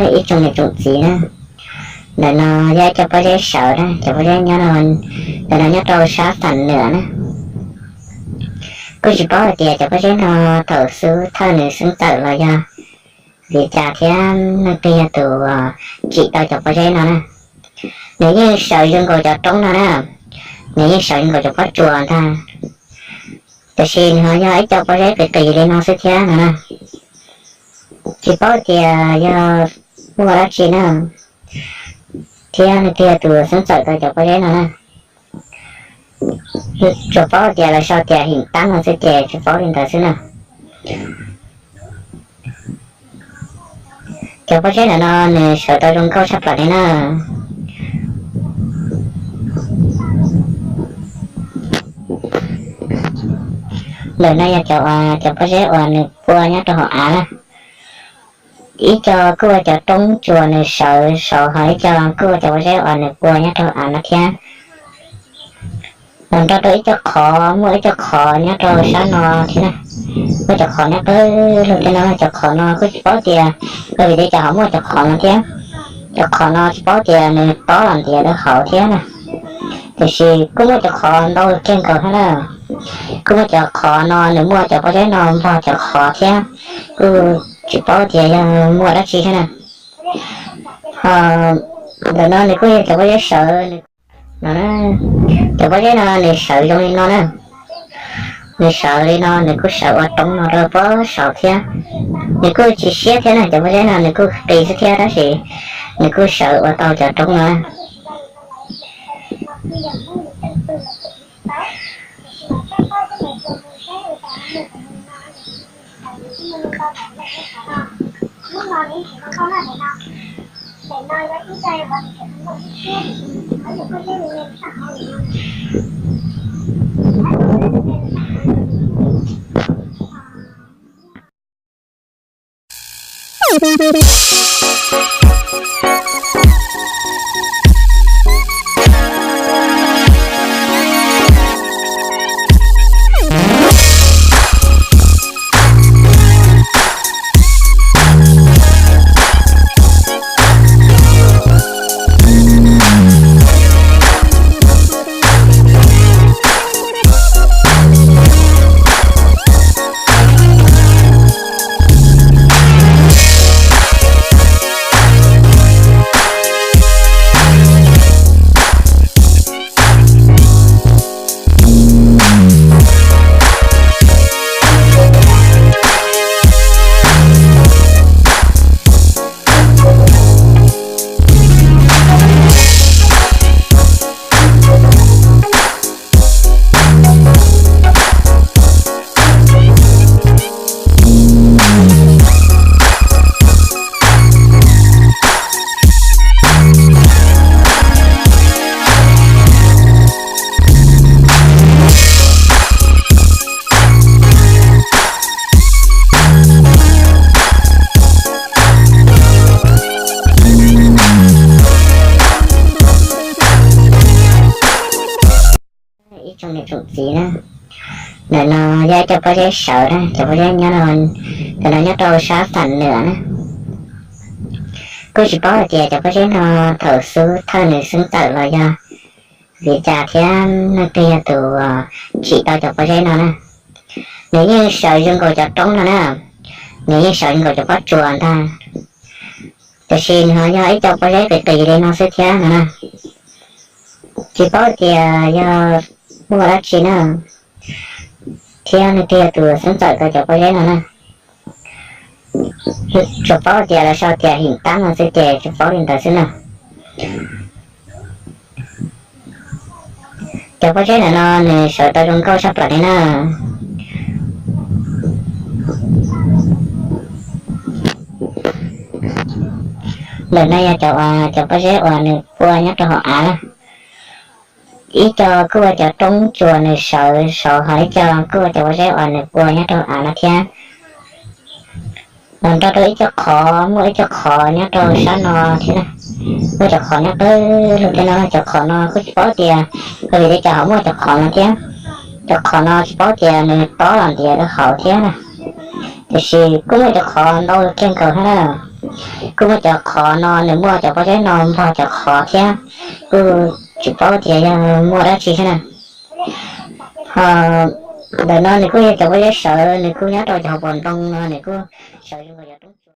Ib tsoom niam tsoom txiv na, ntawm no yog ib co pob zeb sawv na, cov pob zeb nyob, ntawm no nyob rau sab Xam Nwm na. Kuj tsis paub hais tias cov pob zeb no thaum xub thawj nws xeeb txawm los yog vim li cas thiab leej twg yog tus tsim tau cov pob zeb no na. Nws yeej sawv zoo nkaus cov roob no na, nws yeej sawv zoo nkaus cov pob tsuas ntag, tiam sis nws ho yog ib co pob zeb qis qis li no xwb thiab no na. Tsis paub tias yog muaj dab tsi na, thiab leej twg yog tus xeeb txawm tau cov pob zeb no na. Tsuas paub tias lawv sau tias him tab no xwb ces tsuas paub li ntawd xwb na. Cov pob zeb ntawm no nws sawv tau zoo nkauj tshaj plaws li na. Ntawm no yog cov, cov pob zeb uas nws pua nyob rau hauv av na. Ib co kuj ua cov roob tsuas nws sawv saud, ho ib co kuj ua cov pob zeb uas nws pua nyob rau av no thiab. Los nrog rau ib co qhov, muaj ib co qhov nyob rau sab no thiab na. Muaj cov qhov nyob qab lug tej no, cov qhov no kuj tsis paub tias yog vim li cas ho muaj cov qhov no thiab. Cov qhov no tsis paub tias nws tob los ntiav rau hauv thiab na. Tiam sis kuj muaj cov qhov ntau kawg nkaus thiab na. Kuj muaj cov qhov no nws muaj cov pob zeb no npog cov qhov thiab. Kuj tsis paub tias yog muaj dab tsi thiab na. Ho ntawm no nws kuj yog cov pob zeb sawv no na. Cov pob zeb no nws sawv zoo li no na. Nws sawv li no nws kuj sawv ua roob no rau pob saud thiab. Nws kuj tsis siab thiab na, cov pob zeb no nws kuj qis xwb thiab tab sis nws kuj sawv ua tau cov roob no na. Ib tsoom niam tsoom txiv na, ntawm no yog ib co pob zeb sawv na, cov pob zeb nyob, ntawm no nyob rau sab Xam Nwm na. Kuj tsis paub hais tias cov pob zeb no thaum xub thawj nws xeeb txawm los yog vim li cas thiab leej twg yog tus tsim tau cov pob zeb no na. Nws yeej sawv zoo nkaus cov roob no na, nws yeej sawv zoo nkaus cov pob tsuas ntag, tiam sis nws ho yog ib co pob zeb qis qis li no xwb thiab no na. Tsis paub tias yog muaj dab tsi na, thiab leej twg yog tus xeeb txawm tau cov pob zeb no na. Tsuas paub tias lawv sau tias him tab no xwb ces tsuas paub li ntawd xwb na. Cov pob zeb ntawm no nws sawv tau zoo nkauj tshaj plaws li na. Ntawm no yog cov, cov pob zeb uas nws pua nyob rau hauv av na. Ib co kuj ua cov roob tsuas nws sawv saud, ho ib co kuj ua cov pob zeb uas nws pua nyob rau av no thiab. Los nrog rau ib co qhov, muaj ib co qhov nyob rau sab no thiab na. Muaj cov qhov nyob qab lug tej no, cov qhov no kuj tsis paub tias yog vim li cas ho muaj cov qhov no thiab. Cov qhov no tsis paub tias nws tob los ntiav rau hauv thiab na. Tiam sis kuj muaj cov qhov ntau kawg nkaus thiab na. Kuj muaj cov qhov no nws muaj cov pob zeb no npog cov qhov thiab, kuj tsis paub tias yog muaj dab tsi thiab na. Ho ntawm no nws kuj yog cov pob zeb sawv, nws kuj nyob rau cov hauv paus nroo no, nws kuj sawv zoo nkaus cov roob